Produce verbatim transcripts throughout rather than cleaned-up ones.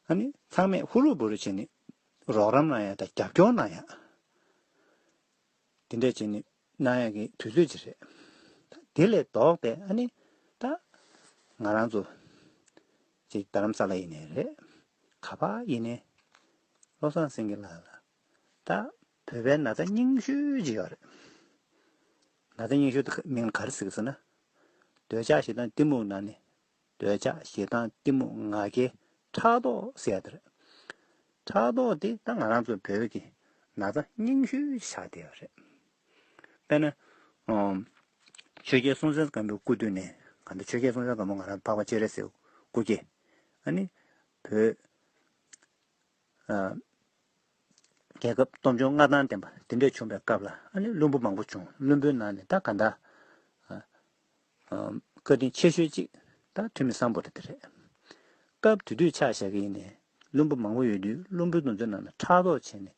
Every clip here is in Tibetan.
ཨ་ནི་ཚང་མས་ཧུ་རུ་བུ་རུ་བྱས་ནས་རོགས་རམ་གནང་ཡ་དང་རྒྱབ་སྐྱོར་གནང་ཡ། དེ་འདྲས་བྱས་ནས་གནང་ཡ་གི་དུས་ཚོད་ཅིག་རེད། དེ་ལས་ལྡོག་སྟེ་ཨ་ནི་ད་ང་རང་ཚོ་ཅིག་རྡ་རམ་ས་ལ་ཡིན་ནའི་རེད། ག་པར་ཡིན་ནའི་བློ་བཟང་སེང་གེ་ལགས་ལ་ད་བོད་པའི་ན་ཚ་རྙིང་ཤོས་ཅིག་ཡོད་རེད། ན་ཚ་རྙིང་ཤོས་དེ་མིང་ལ་ག་རེ་ཟེར་གི་ཟེར་ན། འདོད་ཆགས་ཞེ་སྡང་གཏི་མུག་ནང་ནས། འདོད་ཆགས་ཞེ་སྡང་གཏི་མུག་ང་རྒྱལ་ཕྲག་དོག་ཟེར་ཡ་དེ་རེད། ཕྲག་དོག་དེ་ད་ང་རང་ཚོ་བོད་ཀྱི་ན་ཚ་རྙིང་ཤོས་ཆགས་བསྡད་ཡོད་རེད། དཔེར་ན། ཨམ། ཆོས་རྒྱལ་སྲོང་བཙན་སྒམ་པོའི་སྐུ་དུས་ནས་གང་ལྟར་ཆོས་རྒྱལ་སྲོང་བཙན་སྒམ་པོ་ང་རང་འཕགས་པ་སྤྱན་རས་གཟིགས་སྐུ་སྐྱེ། ཨ་ནི། བོད། ཨ། རྒྱལ་ཁབ་སྟོབས་འབྱོར་མངའ་ཐང་ལྡན་པ་དེ་འདྲས་བྱུང་བའི་སྐབས་ལ་ཨ་ནི་བློན་པོ་མང་པོ་བྱུང་། བློན་པོའི་ནང་ནས་ད་ག་འདྲ། ཨ། ཨ། བཀའ་དྲིན་ཆེ་ཤོས་གཅིག་ད་ཐོན་མི་སམ་བྷོ་ཊ་དེ་རེད། སྐབས་དེ་དུས་ཆ་བཞག་གི་ཡིན་ནའི་བློན་པོ་མང་པོ་ཡོད་དུས་བློན་པོ་དེ་ཚོའི་ནང་ལ་ཕྲག་དོག་བྱས་ནས་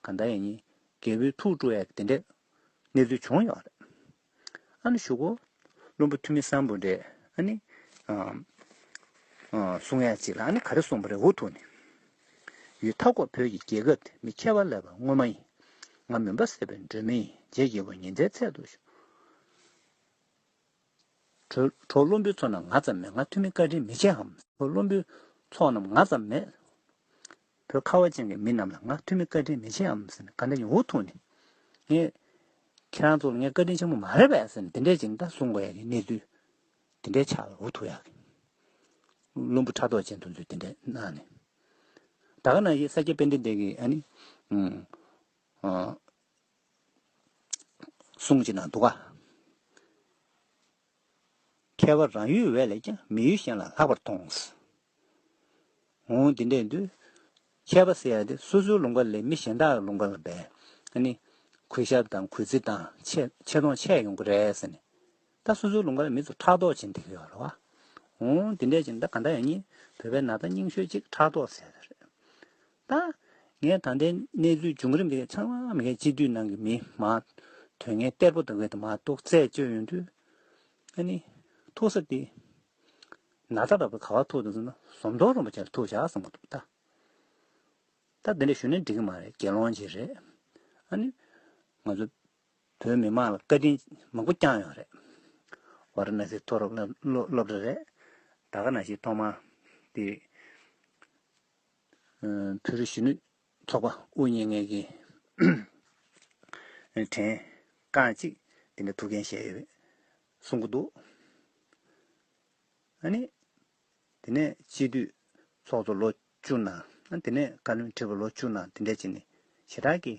ག་འདྲ་ཡིན་ཡིན་རྒྱལ་པོའི་ཐུགས་དཀྲུག་ཡ་དེ་འདྲས་གནས་ཚུལ་བྱུང་ཡོད་རེད། ཨ་ནི་གཞུག་གུ་བློན་པོ་ཐོན་མི་སམ་བྷོ་ཊས་ཨ་ནི་ཨ་ཨ་གསུང་ཡ་ཅིག་ལ་ཨ་ནི་ག་རེ་གསུངས་པ་རེད། འུ་ཐུག་ནས། ཡུལ་མཐའ་འཁོབ་བོད་ཀྱི་རྒྱལ་ཁབ་དེ། མི་ཁྱད་པར་ལས་པ་ངོ་མ་ཡིན། ང་མུན་པ་སེལ་བའི་སྒྲོན་མེ་ཡིན། རྗེ་རྒྱལ་པོ་ཉི་ཟླའི་ཚལ་དུ་བཞུགས། གྲོགས་གྲོགས་བློན་པོའི་ཚོགས་རྣམས་ང་ཙམ་མེད། ང་ཐོན་མི་བཀའ་དྲིན་མི་ཆེ་འམ། གྲོགས་བློན་པོའི་ཚོགས་རྣམས་ང་ཙམ་མེད། བོད་ཁ་བ་ཅན་གྱི་མི་རྣམས་ལ་ང་ཐོན་མི་བཀའ་དྲིན་མི་ཆེ་འམ་ཟེར་ནས་ག་འདྲ་ཡིན་འུ་ཐུག་ནས། ངས་ཁྱེད་རང་ཚོ་ལ་ངས་བཀའ་དྲིན་ཆེན་པོ་མ་རེད་པས་ཟེར་ནས་དེ་འདྲས་ཅིག་ད་གསུང་དགོས་ཡ་གི་གནས་ཚུལ་དེ་འདྲས་ཆགས་ལ་འུ་ཐུག་ཡ་གི། བློན་པོ་ཕྲག་དོག་ཅན་དེ་ཚོས་དེ་འདྲས་གནང་ནས། ད་ག་ནང་བཞིན་ས་སྐྱ་པཎྜི་ཏ་གིས་ཨ་ནི། ཨ། གསུང་ཅིག་ནང་འདུག་ག། ཁྱད་པར་རང་ཡུལ་བས་ལས་ཀྱང་། མི་ཡུལ་གཞན་ལ་ལྷག་པར་མཐོང་། འོང་དེ་འདྲས་དུས། ཁྱད་པར་ཟེར་ཡ་དེ་སོ་སོའི་ལུང་པ་ལས་མི་གཞན་དག་ལུང་པ་ལ་བས་ཨ་ནི་གུས་ཞབས་དང་གུས་བརྩི་དང་ཆེ་ཆེ་མཐོང་ཆེ་ཡོང་གི་རེད་ཟེར་ནས། ད་སོ་སོའི་ལུང་པ་ལ་མི་ཚོ་ཕྲག་དོག་བྱེད་འདི་གི་ཡོད་རེད་བ། འོང་དེ་འདྲས་ཅིག་ད་ག་འདྲ་ཡང་ཉིན་བོད་པའི་ན་ཚ་རྙིང་ཤོས་ཅིག་ཕྲག་དོག་ཟེར་ཡ་རེད། ད། ངས་ད་ལྟའི་གནས་ཚུལ་བྱུང་རིམ་དེ་ཚང་མ་མི་ངའི་སྤྱི་འཐུས་ནང་གི་མི་མ། དོན་ངན་གཏེར་པོ་དང་གི་དེ་མ་གཏོགས་རྩད་གཅོད་ཡོང་དུས། ཨ་ནི། ཐུག་ས་དེ། ན་ཚ་རབ་ཏུ་ག་བ་ཐུག་དང་ཟེར་ན་ཟམ་གདོང་རིན་པོ་ཆེ་ལ་ཐུག་བཞག་བསམ་གི་འདུག་ད། ད་འདི་འདྲ་ཞུ་ན་འགྲིག་གི་མ་རེད། དགེ་སློང་ཅིག་རེད། ཨ་ནི། ང་ཚོ། བོད་མི་མང་ལ་བཀའ་དྲིན་མང་པོ་བསྐྱངས་ཡོད་རེད། ཝཱ་ར་ཎ་སི་མཐོ་རིམ་སློབ་སློབ་གྲྭ་རེད། ད་ག་ནང་བཞིན་ཐོག་མ་དེ་བོད་རིགས་གཞོན་ནུ་ཚོགས་པ་དབུ་བརྙེས་མཁན་གྱི་དྲན་རྐང་གཅིག་དེ་འདྲ་ཐུགས་འགན་བཞེས་ཡོད་པའི་གསུང་གི་འདུག་ཨ་ནི། དེ་ནས་སྤྱི་འཐུས་ཚོགས་གཙོ་ལོ་བཅུ་གནང་། ཨ་དེ་ནས་བཀའ་བློན་ཁྲི་པ་ལོ་བཅུ་གནང་། དེ་འདྲས་བྱས་ནས་ཞེ་དྲག་གི་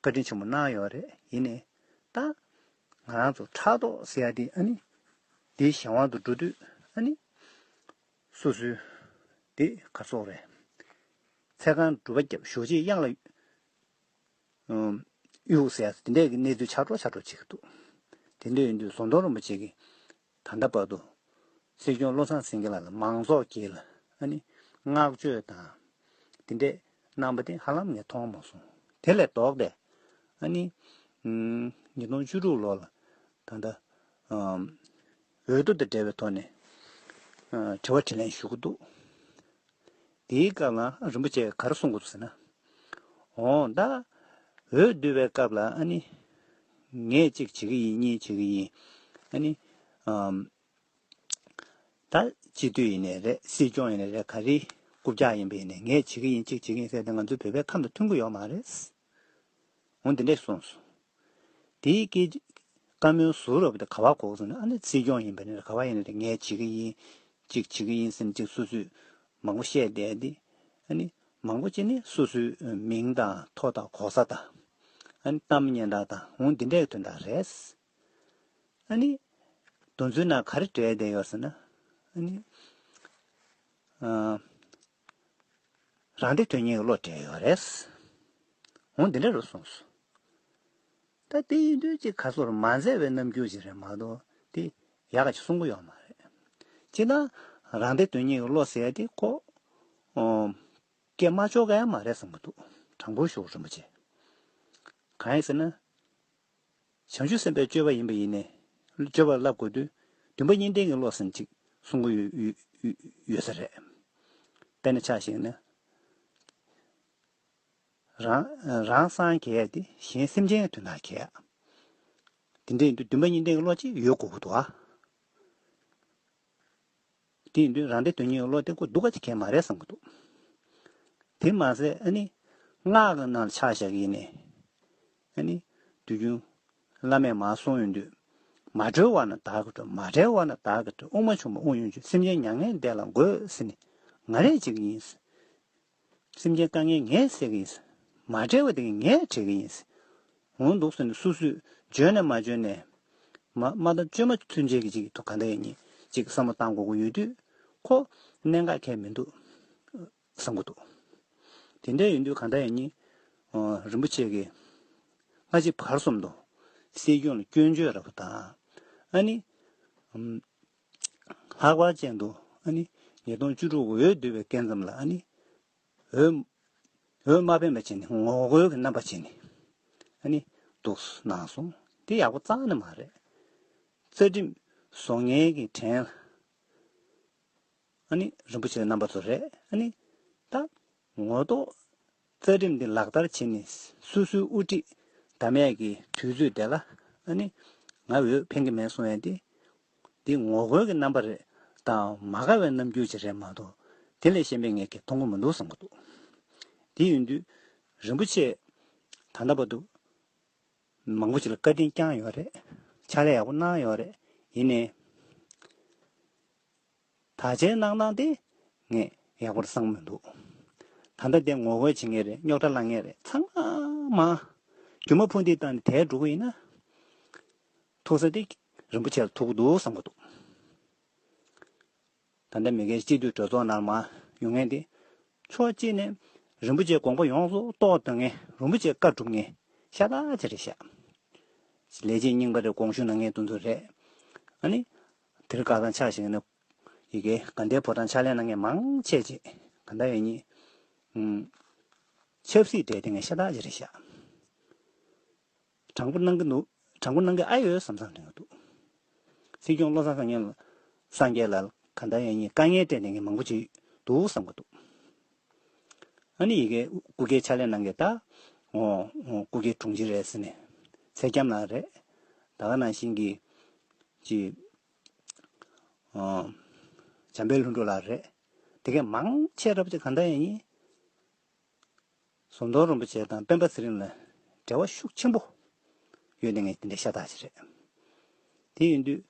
བཀའ་དྲིན་ཆེན་པོ་གནང་ཡོད་རེད། ཡིན་ནའི་ད་ང་རང་ཚོ་ཕྲག་དོག་ཟེར་ཡ་དེ་ཨ་ནི་དེའི་གཞན་དབང་དུ་འགྲོ་དུས་ཨ་ནི་སོ་སོའི་དེ་ག་སོག་རེད། ཚེ་གང་སྒྲུབ་པ་བརྒྱབ་ཞོགས་ཇེ་གཡང་ལ། གཡུག་ཟེར་ཡ་དེ་འདྲས་ཀྱི་གནས་ཚུལ་ཆགས་འགྲོ་ཆགས་འགྲོ་བྱེད་ཀྱི་འདུག་དེ་འདྲ་ཡིན་དུས་ཟམ་གདོང་རིན་པོ་ཆེ་གིས་ད་ལྟ་བར་དུ་སྲིད་སྐྱོང་བློ་བཟང་སེང་གེ་ལགས་ལ་མང་ཚོགས་ཀྱིས་ལ་ཨ་ནི་བསྔགས་བརྗོད་དང་དེ་འདྲས་གནང་པ་དེ་ཧ་ལམ་ངས་མཐོང་མ་སོང་། དེ་ལས་ལྡོག་སྟེ་ཨ་ནི་ཉིས་སྟོང་བཅུ་དྲུག་ལོ་ལ་ད་ལྟ་འོས་བསྡུ་དང་འབྲེལ་བའི་ཐོག་ནས་དྲི་བ་དྲིས་ལན་ཞུ་གི་འདུག་དེའི་སྐབས་ལ་རིན་པོ་ཆེས་ག་རེ་གསུང་གི་འདུག་ཟེར་ན། འོ་ད། འོས་བསྡུ་བའི་སྐབས་ལ་ཨ་ནི། ངས་གཅིག་བྱེད་ཀྱི་ཡིན། གཉིས་བྱེད་ཀྱི་ཡིན། ཨ་ནི། ཨམ། ད་སྤྱི་འཐུས་ཡིན་ནའི་རེད། སྲིད་སྐྱོང་ཡིན་ནའི་རེད། ག་རེ་རྐུབ་བཀྱག་ཡིན་པ་ཡིན་ནའི་ངས་བྱེད་ཀྱི་ཡིན། གཅིག་བྱེད་ཀྱི་ཡིན་ཟེར་ཏེ་ང་ཚོའི་བོད་པའི་ཁམས་དང་མཐུན་གྱི་ཡོད་མ་རེད། འོ་འདི་འདྲས་གསུངས་སོང་། དེའི་སྐད་བཀའ་མོལ་ཟུར་རོབ་དེ་ག་བ་གོ་སོང་ན་ཨ་ནི་སྲིད་སྐྱོང་ཡིན་པ་ནི་ག་བ་ཡིན་ན་རེད། ངས་བྱེད་ཀྱི་ཡིན། གཅིག་བྱེད་ཀྱི་ཡིན་ཟེར་ནས་གཅིག་སོ་སོས་མང་པོ་བཤད་བསྡད་དེ། ཨ་ནི་མང་པོ་ཅིག་ནི་སོ་སོའི་མིང་དང་ཐོ་དང་གོ་ས་དང་། ཨ་ནི་གཏམ་སྙན་གྲགས་དང་འོ་འདི་འདྲའི་དོན་དག་རེད། ཨ་ནི་དོན་ཚུལ་ནང་ག་རེ་འབྲེལ་བསྡད་ཡོད་ཟེར་ན། ཨ་ནི་ཨ། རང་བདེ་དོན་གཉེར་གྱི་བློ་འདྲེས་ཡོད་རེད། འོ་འདི་འདྲ་རུ་གསུངས་སོང་། ད་དེ་ཡིན་དུས་ཅིག་ག་སོར་མ་མཛད་པའི་རྣམ་འགྱུར་ཅིག་རེད་མ་གཏོགས་དེ་ཡག་ག་ཅིག་གསུང་གི་ཡོད་མ་རེད། སྤྱིར་ན་རང་བདེ་དོན་གཉེར་གྱི་བློ་ཟེར་ཡ་དེ་ཁོ། ཨོ། སྐད་མ་ཆོག་ག་ཡ་མ་རེད་བསམ་གི་འདུག་དྲང་པོ་ཞུ་རིན་པོ་ཆེ། གང་ཡིན་ཟེར་ན། བྱང་ཆུབ་སེམས་དཔའི་སྤྱོད་པ་ཡིན་པ་ཡིན་ནའི། སྤྱོད་པ་བསླབ་དགོས་དུས། འདུན་པ་གཉིས་ལྡན་གྱི་བློ་ཟེར་ཅིག་གསུང་གི་ཡོད་ཡོད་ཡོད་ས་རེད། དཔེར་ན་ཆ་བཞག་ན། རང་རང་སངས་རྒྱས་ཏེ་གཞན་སེམས་ཅན་དོན་དག་གས། དེ་འདྲ་ཡིན་དུས་བདེན་པ་གཉིས་ལྡན་གྱི་བློ་ཅིག་ཡོད་དགོས་ཀྱི་འདུག་ཨ། དེ་ཡིན་དུས་རང་སྡེ་དོན་གཉེར་གྱི་བློ་དེ་ཁོ་སྡུག་ག་ཅིག་གས་མ་རེད་བསམ་གྱི་འདུག་དེ་མ་ཟད་ཨ་ནི། སྔགས་ཀྱི་ནང་ལ་ཆ་བཞག་གི་ཡིན་ནའི། ཨ་ནི། དུས་རྒྱུན། བླ་མས་མར་གསུངས་ཡོང་དུས། མ་གྲོལ་བར་ན་བདག་གིས་གྲོལ། མ་བྲལ་བར་ན་བདག་གིས་གྲོལ། དབུགས་མ་ཕྱུང་བར་དབུགས་དབྱུང་བྱོས། སེམས་ཅན་མྱ་ངན་འདས་ལ་འགོད། ཟེར་ནས། ང་རས་བྱེད་ཀྱི་ཡིན། སེམས་ཅན་དཀའ་ངལ་ངས་སེལ་གྱི་ཡིན། མ་བྲལ་བ་དེ་ངས་བྲལ་གྱི་ཡིན། འོང་འདུག་ཟེར་ནས་སོ་སོས་བརྗོད་ནས་མ་བརྗོད་ནས། མ་མ་དང་བཅོས་མ་ཚུན་ཆད་ཀྱི་ཅིག་ཐུགས་ག་འདྲ་ཡིན་ཅིག་བསམ་བློ་བཏང་དགོས་ཀྱི་ཡོད་དུས། ཁོ་གནད་འགག་གས་མི་འདུག་བསམ་གྱི་འདུག་དེ་འདྲ་ཡིན་དུས་གང་ལྟར་ཡང་ནི། ཨ། རིན་པོ་ཆེ་གིས་སྔ་ཕྱི་བར་གསུམ་དུ་སྲིད་སྐྱོང་ལ་སྐྱོན་བརྗོད་རབ་པ་དང་། ཨ་ནི། ཨམ། ལྷག་པར་ཅན་དུ་ཨ་ནི་ཉིས་སྟོང་བཅུ་དྲུག་འོས་བསྡུ་བའི་སྐབས་ཙམ་ལ་ཨ་ནི། འོས། འོས་མ་འཕེན་པ་བྱས་ནས་ངོ་རྒོལ་གྱི་རྣམ་པ་བྱས་ནས་ཨ་ནི་འདུག་གནང་སོང་། དེ་ཡག་པོ་རྩ་ནས་མ་རེད། རྩ་ཁྲིམས་བཟོ་མཁན་གྱི་བྲན་ལ། ཨ་ནི་རིན་པོ་ཆེ་རྣམ་པ་ཚོ་རེད། ཨ་ནི་ད་ངོ་ཐོག་རྩ་ཁྲིམས་འདི་ལག་བསྟར་བྱས་ནས་སོ་སོའི་དབུ་ཁྲིད་བདམས་ཡས་ཀྱི་དུས་ཚོད་དེ་ལ་ཨ་ནི་ང་འོས་འཕེན་གྱི་མེད་གསུང་ཡས་དེ། འདི་ངོ་རྒོལ་གྱི་རྣམ་པ་རེད་དང་མ་དགའ་བའི་རྣམ་འགྱུར་ཅིག་རེད་མ་གཏོགས་དེ་ལས་གཞན་པའི་ངས་ཀྱི་མཐོང་གི་མི་འདུག་བསམ་གྱི་འདུག་དེ་ཡིན་དུས་རིན་པོ་ཆེ་ད་ལྟ་བར་དུ། མང་པོ་ཞིག་ལ་བཀའ་དྲིན་བསྐྱངས་ཡོད་རེད། ཕྱག་ལས་ཡག་པོ་གནང་ཡོད་རེད། ཡིན་ནའི། ད་ཆའི་གནང་སྟངས་དེ་ངས་ཡག་པོ་བསམ་མི་འདུག་ད་ལྟ་དེ་ངོ་རྒོལ་བྱེད་མཁན་རེད། རྙོག་དྲ་བསླངས་མཁན་རེད། ཚང་མ་རྒྱུ་མ་ཕུ་འདི་བཏང་ནས་དེར་འགྲོ་གི་ཡིན་ན། ཐུག་ས་དེ་རིན་པོ་ཆེ་ལ་ཐུག་གི་འདུག་བསམ་གྱི་འདུག་ད་ལྟ་མི་སྒེར་སྤྱི་འཐུས་གྲོས་ཚོགས་ནང་མར་ཡོང་མཁན་དེ། ཕྱོགས་གཅིག་ནས་རིན་པོ་ཆེའི་དགོངས་པ་ཡོངས་སུ་རྟོགས་བསྡད་མཁན། རིན་པོ་ཆེའི་བཀའ་སྒྲུབ་མཁན་ཤ་སྟག་ཅིག་རེད་ཤག་ལས་བྱེད་རྙིང་པ་རེད། དགོངས་ཞུ་གནང་མཁན་དེ་ཚོ་རེད། ཨ་ནི། དེར་དགའ་ཐང་ཆགས་ཤིང་ནས་ཡི་གེ་དགའ་ལྡན་ཕོ་བྲང་ཕྱག་ལས་གནང་མཁན་མང་ཆེ་ཅིག་ག་འདྲ་ཡོད་ཉིད། ཨུམ། ཆབ་སྲིད་འབྲེལ་བསྟེན་མཁན་ཤ་སྟག་ཅིག་རེད་ཤག་དྲང་པོ་གནང་གི་འདུག་དྲང་པོ་གནང་གི་ཨ་ཡོད་བསམ་བསམ་དྲན་གི་འདུག་སྲིད་སྐྱོང་བློ་བཟང་སངས་རྒྱས་ལ། སངས་རྒྱས་ལ་ག་འདྲ་ཡིན་ཡིན་དཀའ་ངལ་སྤྲད་ནས་མང་པོ་ཅིག་འདུག་བསམ་གི་འདུག་ཨ་ནི་ཡི་གེ་སྐུ་སྒེར་ཕྱག་ལས་གནང་མཁན་ད། འོ། འོ། སྐུ་སྒེར་དྲུང་ཆེ་རེད་ཟེར་ནས། ཚེ་རྒྱམ་ལགས་རེད། ད་ག་ནང་བཞིན་གྱི། ཅི། འོ། འཇམ་དཔལ་ལྷུན་གྲུབ་ལགས་རེད། དེ་གས་མང་ཆེ་རབ་ཅིག་ག་འདྲ་ཡིན་ཡིན། ཟམ་གདོང་རིན་པོ་ཆེ་དང་སྤེན་པ་ཚེ་རིང་ལ་འབྲེལ་བ་ཤུགས་ཆེན་པོ་ཡོད་ནི་ངས་དེ་འདྲ་ཤ་སྟག་ཅིག་རེད། དེ་ཡིན་དུས་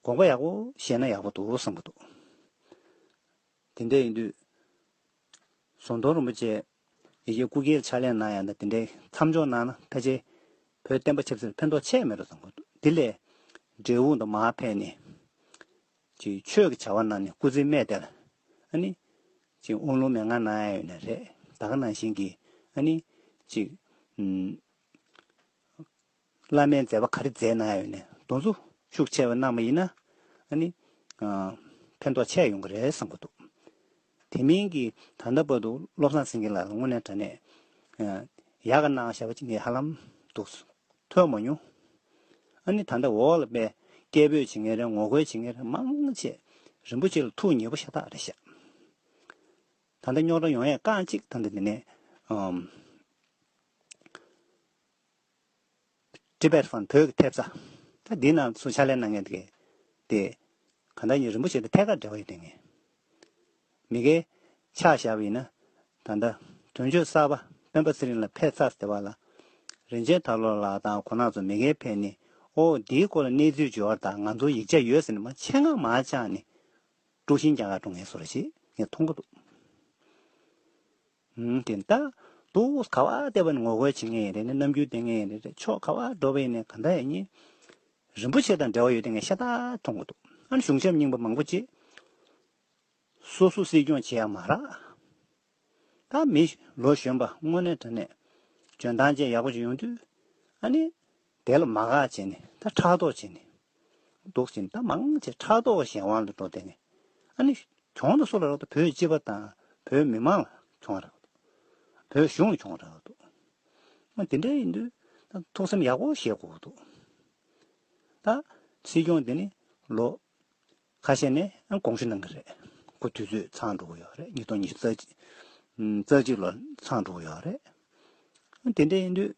དགོངས་པ་ཡག་པོ་བཞེས་ན་ཡག་པོ་འདུག་བསམ་གི་འདུག་དེ་འདྲ་ཡིན་དུས་ཟམ་གདོང་རིན་པོ་ཆེ་ཡི་གེ་སྐུ་སྒེར་ཕྱག་ལས་གནང་ཡ་ན་དེ་འདྲའི་མཚམས་འཇོག་གནང་ན་ཕལ་ཆེར་བོད་བསྟན་པ་ཆབ་སྲིད་ཕན་ཐོགས་ཆེ་མེད་འགྲོ་བསམ་གི་འདུག་དེ་ལས་འབྲས་བུ་དང་མར་ཕེབས་ནས། ཅིག་ཆོས་ཀྱི་བྱ་བ་གནང་ནས་སྐུ་ཚེ་སྨད་དེར། ཨ་ནི། ཅིག་དབང་ལུང་མན་ངག་གནང་ཡ་ཡོད་ན་རེད། ད་ག་ནང་བཞིན་གྱི། ཨ་ནི། ཅིག་ཨུམ། བླ་མའི་མཛད་པ་ག་རེ་མཛད་གནང་ཡ་ཡོད་ན་དེ་ཚོ་ཤུགས་ཆེ་བ་གནང་བ་ཡིན་ན། ཨ་ནི། ཨ། ཕན་ཐོགས་ཆེ་ཡོང་གི་རེད་བསམ་གི་འདུག་དེ་མིན་གྱི་ད་ལྟ་བར་དུ་བློ་བཟང་སེང་གེ་ལགས་ལ་དངོས་གནས་དྲང་གནས། ཨ། ཡག་ག་གནང་བཞག་པ་ཅིག་ངས་ཧ་ལམ་འདུག་ཐོས་མ་མྱོང་། ཨ་ནི་ད་ལྟ་འོག་ལ་དཔེ་སྐད་འབོད་བྱེད་མཁན་རེད། ངོ་རྒོལ་བྱེད་མཁན་རེད། མང་ཆེ་རིན་པོ་ཆེ་ལ་ཐུགས་མཉེས་པོ་ཤ་སྟག་རེད་ཤག་ད་ལྟ་རྙོག་དྲ་ཡོང་ཡས་རྐང་གཅིག་ད་ལྟ་འདི་ནས་ཨམ། Tibet Fund བོད་ཀྱི་ཐེབས་རྩ། ད་འདི་ནང་ཚུར་ཕྱག་ལས་གནང་མཁན་དེ་གས་དེ། གང་ལྟར་ཡིན་རིན་པོ་ཆེ་དང་ཐད་ཀར་འབྲེལ་བ་ཡོད་དེ་ངས། མི་སྒེར་ཆ་བཞག་པ་ཡིན་ན། ད་ལྟ་དོན་གཅོད་གསར་པ་སྤེན་པ་ཚེ་རིང་ལགས་ཕེབས་ཚར་ཟེར་བ་ལ། རིན་ཆེན་དར་ལོ་ལགས་དང་ཁོང་རྣམ་ཚོ་མི་སྒེར་ཕེབས་ནས་ཨོ་འདིའི་སྐོར་ལ་གནས་ཚུལ་བརྗོད་པ་དང་ང་ཚོ་ཡིག་ཆ་ཡོད་ཟེར་ནས་མ་ཆེད་མངགས་མ་བཅག་ནས་དཀྲུག་ཤིང་རྒྱག་ག་འགྲོ་མཁན་བཟོ་འདྲ་ཞིག་ངས་མཐོང་གི་འདུག་ཨུམ། དེ་ད་དུ་ག་བ་བལྟས་པ་ནས་ངོ་རྒོལ་བྱེད་མཁན་ཡིན་རེད་ནས་རྣམ་འགྱུར་བསྟན་མཁན་ཡིན་རེད། ཕྱོགས་ག་བ་འགྲོ་བ་ཡིན་ནས་ག་འདྲ་ཡིན་ཡིན། རིན་པོ་ཆེ་དང་འབྲེལ་བ་ཡོད་དེ་ངས་ཤ་སྟག་མཐོང་གི་འདུག་ཨ་ནི་གཞུང་ཞབས་རྙིང་པ་མང་པོ་ཅིག་སོ་སོ་སྲིད་སྐྱོང་བྱེད་ཡ་མ་རག་ད་མི་ལོ་གཞོན་པ་དངོས་གནས་དྲང་གནས་འཇོན་ཐང་ཅན་ཡག་པོ་ཅིག་ཡོང་དུས། ཨ་ནི་དེ་ལ་མ་དགའ་བྱས་ནས་ད་ཕྲག་དོག་བྱས་ནས་འདུག་ཟེར་ནས་ད་མང་ཆེ་ཕྲག་དོག་གཞན་དབང་ལ་འགྲོ་བསྡད་ནས། ཨ་ནི་གྱོང་དུ་སུ་ལ་རག་ད་བོད་སྤྱི་པ་དང་བོད་མི་མང་ལ་གྱོང་རག་འདུག་བོད་གཞུང་ལ་གྱོང་རག་འདུག་ཨ་དེ་འདྲ་ཡིན་དུས་ད་ཐུགས་སེམས་ཡག་པོ་བཞེས་དགོས་འདུག་ད་སྲིད་སྐྱོང་དེ་ནི་ལོ་ཁ་ཤས་ནས་དགོངས་ཞུ་གནང་གི་རེད། ཁོ་དུས་ཚོད་ཚང་འགྲོ་གི་ཡོད་རེད། ཉིས་སྟོང་ཉི་ཤུ་རྩ་གཅིག་ཨམ་རྩ་གཅིག་ལོ་ཚང་འགྲོ་གི་ཡོད་རེད། དེ་འདྲ་ཡིན་དུས།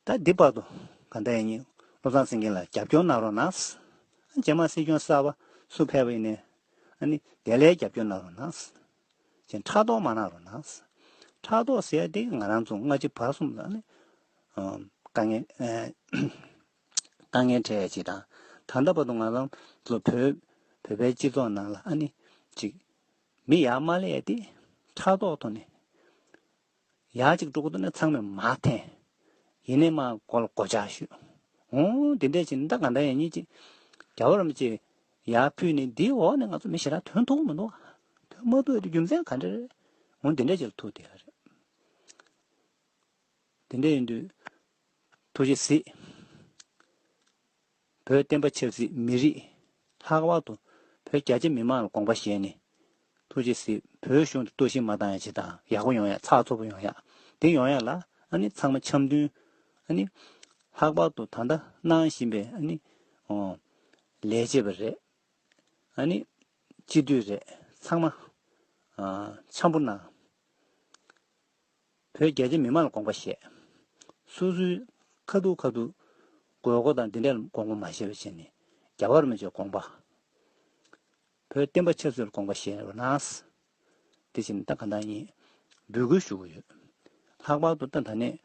ད་འདི་བར་དུ་གང་ལྟར་ཡིན་ནའི་བློ་བཟང་སེང་གེ་ལ་རྒྱབ་སྐྱོར་གནང་རོགས་གནང་། རྗེས་མ་སྲིད་སྐྱོང་གསར་པ་སུ་ཕེབས་པ་ཡིན་ནའི་ཨ་ནི་དེ་ལ་རྒྱབ་སྐྱོར་གནང་རོགས་གནང་། ཅེས་ཕྲག་དོག་མ་གནང་རོགས་གནང་། ཕྲག་དོག་ཟེར་ཡ་དེ་ང་རང་ཚོ་སྔ་ཕྱི་བར་གསུམ་ལ་ནི་ཨ་དཀའ་ངལ་ཨ་དཀའ་ངལ་འཕྲད་ཡ་ཅིག་དང་། ད་ལྟ་བར་དུ་ང་རང་ཚོ་བོད་བོད་པའི་སྤྱི་ཚོགས་ནང་ལ་ཨ་ནི་ཅིག་མི་ཡར་མ་སླེབས་ཡ་དེ་ཕྲག་དོག་ཐོག་ནས། ཡག་ཅིག་འགྲོ་གི་འདུག་ན་ཚང་མས་མར་འཐེན། ཡིན་ནའི་མར་མགོ་ལ་སྒོ་ལྕགས་གཞུས། འོང་། དེ་འདྲས་ཅིག་ད་ག་འདྲ་ཡིན་ཉིན་ཅིག་རྒྱལ་བ་རིན་པོ་ཆེ་ཡར་ཕུལ་ནས་འདིའི་འོག་ནས་ང་ཚོ་མི་ཞེ་དྲག་ཐོན་ཐུབ་མི་འདུག་ཐོན་མ་ཐུབ་ཡ་དེ་རྒྱུ་མཚན་ག་འདྲ་རེད། འོང་། དེ་འདྲས་ཅིག་ལ་ཐུག་བསྡད་ཡོད་རེད། དེ་འདྲས་ཡིན་དུས། ཐུགས་རྗེ་གཟིགས། བོད་བསྟན་པ་ཆབ་སྲིད་མི་རིགས། ལྷག་པར་དུ་བོད་རྒྱ་ཆེ་མི་མང་ལ་དགོངས་པ་བཞེས་ནས། ཐུགས་རྗེ་གཟིགས། བོད་གཞུང་དུ་གཏོར་བཤིག་མ་བཏང་ཡ་ཅིག་དང་། ཡག་པོ་ཡོང་ཡ། ཚགས་ཚུད་པོ་ཡོང་ཡ། དེ་ཡོང་ཡ་ལ་ཨ་ནི་ཚང་མ་འཆམ་མཐུན། ཨ་ནི་ལྷག་པར་དུ་ད་ལྟ་གནང་བཞིན་པའི་ཨ་ནི་ཨོ་ལས་བྱེད་པ་རེད། ཨ་ནི་སྤྱི་འཐུས་རེད། ཚང་མ་ཨ་འཆམ་པོ་གནང་། བོད་རྒྱ་ཆེ་མི་མང་ལ་དགོངས་པ་བཞེས། སོ་སོའི་ཁ་ཐུག་ཁ་ཐུག་དགོས་མཁོ་དང་འདི་འདྲ་ལ་དགོངས་པ་མ་བཞེས་པ་བྱས་ནས། རྒྱལ་བ་རིན་པོ་ཆེའི་དགོངས་པ། བོད་བསྟན་པ་ཆབ་སྲིད་ལ་དགོངས་པ་བཞེས་རོགས་གནང་། དེ་བཞིན་ད་ག་འདྲ་ཡིན། འབོད་སྐུལ་ཞུ་གི་ཡོད། ལྷག་པར་དུ་ད་ད་ནས་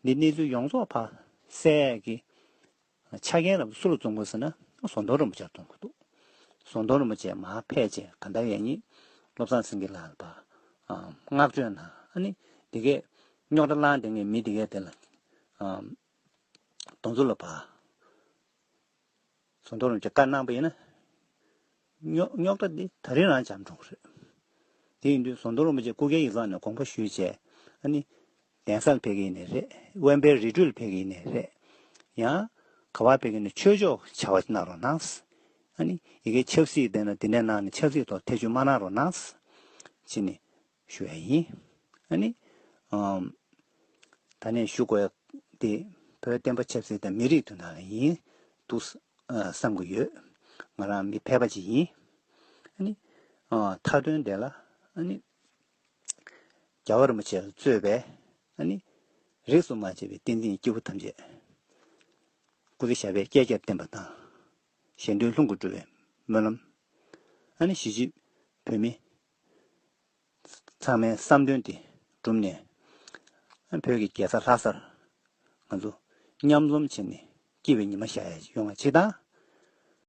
འདི་གནས་ཚུལ་ཡོངས་རྫོགས་ཕར་གསལ་ཡས་ཀྱི་ཆ་རྐྱེན་རབ་སུ་ལ་བཙོང་དགོས་ཟེར་ན། ཟམ་གདོང་རིན་པོ་ཆེར་བཙོང་དགོས་འདུག་ཟམ་གདོང་རིན་པོ་ཆེ་མར་ཕེབས་བྱས་ག་འདྲ་ཡིན་ཉིན་བློ་བཟང་སེང་གེ་ལགས་ལ་ཕར་ཨ་བསྔགས་བརྗོད་གནང་། ཨ་ནི་དེ་གས་རྙོག་དྲ་བསླངས་བསྡད་མཁན་མི་དེ་གས་དེ་ལ་ཨ་གདོང་ཚུལ་ལ་ཕར་ཟམ་གདོང་རིན་པོ་ཆེ་བཀའ་གནང་པ་ཡིན་ན། རྙོག་རྙོག་དྲ་འདི་ད་རིང་རང་འཇམ་འགྲོ་གི་རེད། དེ་ཡིན་དུས་ཟམ་གདོང་རིན་པོ་ཆེ་སྐུ་སྒེར་ཡིག་ཚང་ནས་དགོངས་པ་ཞུས་བྱས། ཨ་ནི་གདན་སར་ཕེབས་ཀྱི་ཡིན་ནའི་རེད། དབེན་པའི་རི་ཁྲོད་ལ་ཕེབས་ཀྱི་ཡིན་ནའི་རེད། ཡང་ག་པར་ཕེབས་ཀྱི་ཡིན་ནའི་ཆོས་ཕྱོགས་བྱ་བ་གནང་རོགས་གནང་། ཨ་ནི་ཡ་གིའི་ཆབ་སྲིད་དེ་ན་དེ་འདྲ་གནང་ནས་ཆབ་སྲིད་ཐོག་ཐེ་བྱུས་མ་གནང་རོགས་གནང་། ཅེས་ནས་ཞུ་ཡ་ཡིན། ཨ་ནི་ཨམ་ད་ནས་ཞུ་དགོས་ཡ་དེ་བོད་བསྟན་པ་ཆབ་སྲིད་དང་མི་རིགས་དོན་དག་ལ་ཡིན་འདུག་ཨ་བསམ་གྱི་ཡོད། ང་རང་མི་ཕལ་པ་ཅིག་ཡིན། ཨ་ནི་ཨ་མཐའ་དོན་དེ་ལ་ཨ་ནི་རྒྱལ་བ་རིན་པོ་ཆེ་ལ་གཙོས་པའི་ཨ་ནི་རིས་སུ་མ་ཆད་པའི་བསྟན་འཛིན་སྐྱེས་བུ་ཐམས་ཅད་སྐུ་ཚེ་ཞབས་པད་བསྐལ་བརྒྱར་བརྟན་པ་དང་། གཞན་དོན་ལྷུན་གྱིས་གྲུབ་པའི་སྨོན་ལམ། ཨ་ནི་གཞིས་བྱེས་བོད་མི་ཚང་མའི་བསམ་དོན་དེ་འགྲུབ་ནས། ཨ་བོད་ཀྱི་རྒྱལ་ས་ལྷ་སར་ང་ཚོ་མཉམ་འཛོམས་བྱས་ནས་སྐྱིད་པའི་ཉི་མ་ཤར་ཡ་ཡོང་བ་ཅིག་དང་